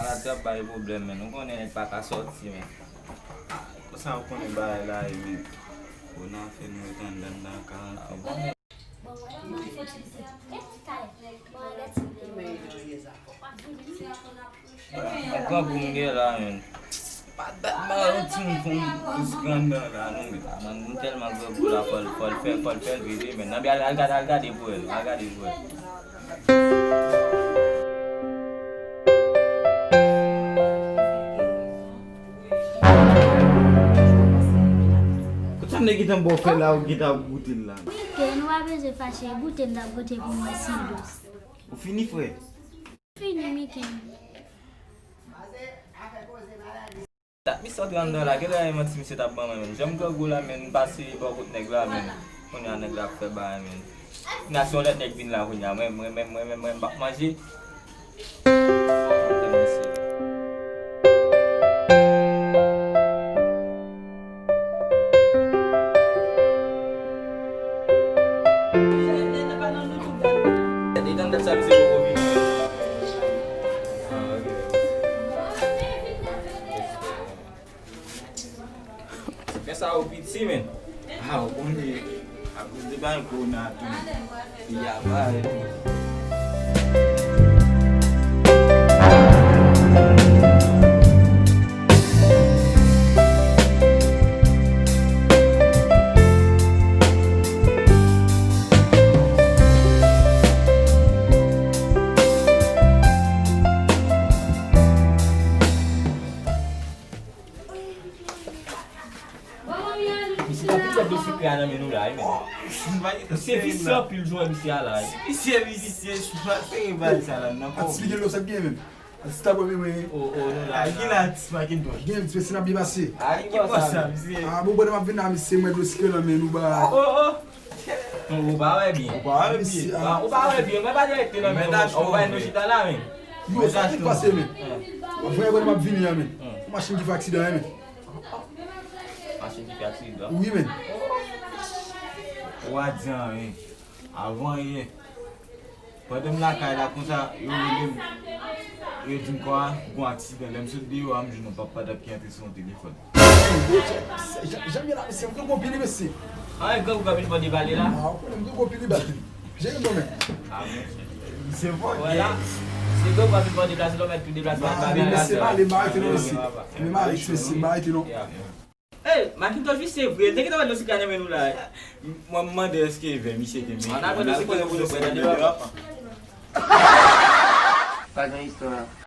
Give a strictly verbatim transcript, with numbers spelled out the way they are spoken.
Ala trap bay pwoblèm, men. Ou konnen nèg pa ka sòti, men. Konsa ou konnen bagay la ye, men. Bon, nan fè nou ret anndan nan karantèn. Mwen grangou m gen la, men. Pa dat mwen yon timoun pou m jis grangou la, non, men. Mwen, mwen tèlman grangou la, fò l, fò l fè, fò l fè l vide, men. Nan, al, al gade, al gade pou wè, al gade pou wè. Konsa nèg gentan ba w fè la, ou gentan ap goute l la. Mike, nou pa bezwen fache, goute m t ap goute pou m wè si l dous. Ou fini, frè? Fini, Mike. Dat misye antre anndan la, genlè e manti misye t ap ban mwen, men. Jan m grangou la, men, m pase bò kot nèg la, men. Kounye a nèg la ap fè bagay, men. Kounye a se yon lòt nèg vin la kounye a, mwen, mwen, mwen, mwen, mwen, mwen, m p ap manje. Men sa yo piti, men. Ah, ou konnen, akoz de bagay kowona tou, peyi a bare tou. Misye pa plis dlo sekrè a nan men nou la, wi, men. Misye visye anpil, jwè misye a la, wi. Misye visye, misye sou pa sere bagay sa la, nan. Eksplike nou sa k gen menm. Sista, bon, men, men. O, o, nou la. Ay, ki la, atis Macintosh. Gen, misye, si n ap byen pase. Ay, ki bò sa, misye? Ah, bon, bonè m ap vin la, misye, mwen dlo sekrè nan men nou, ba. O, o. Ou pa wè byen. Ou pa wè byen. Ou pa wè byen. Mwen pa direkte nan men nou. Ou pa nou chita la, men. Yo, sa ki pase, men? Avanyè m ap vini an, men. Yon machin ki fè aksidan, men. Machin ki fè aksidan? Wi, men. Ou pa di anyen. Avanyè. Pandan m lakay la konsa, yo rele m. Yo di m kwa, gon aksidan. Lè m sot deyò a, m jwenn yon papa dap ki antre sou yon telefòn. Jan, jan m ye la, mesye, m gen gwo pili, mesye. Ah, e grangou k ap vin fò debale la. Ah, ou konnen m gen gwo pili bal. Jere non, men. Ah, mesye. Misye fò. Wè la. Se grangou k ap vin fò deplase, lò mèt tou deplase. Ah, men mesye, m ale, m arete non, mesye. Men m arete, mesye, m arete non. Ey, Macintosh visye vre, li te gentan wè dlo sekrè a nan men nou la. Mwen, m mande èske vè misye te menm. Ann al pran dlo sekrè pou nou pran nan deyò. Pa gen istwa.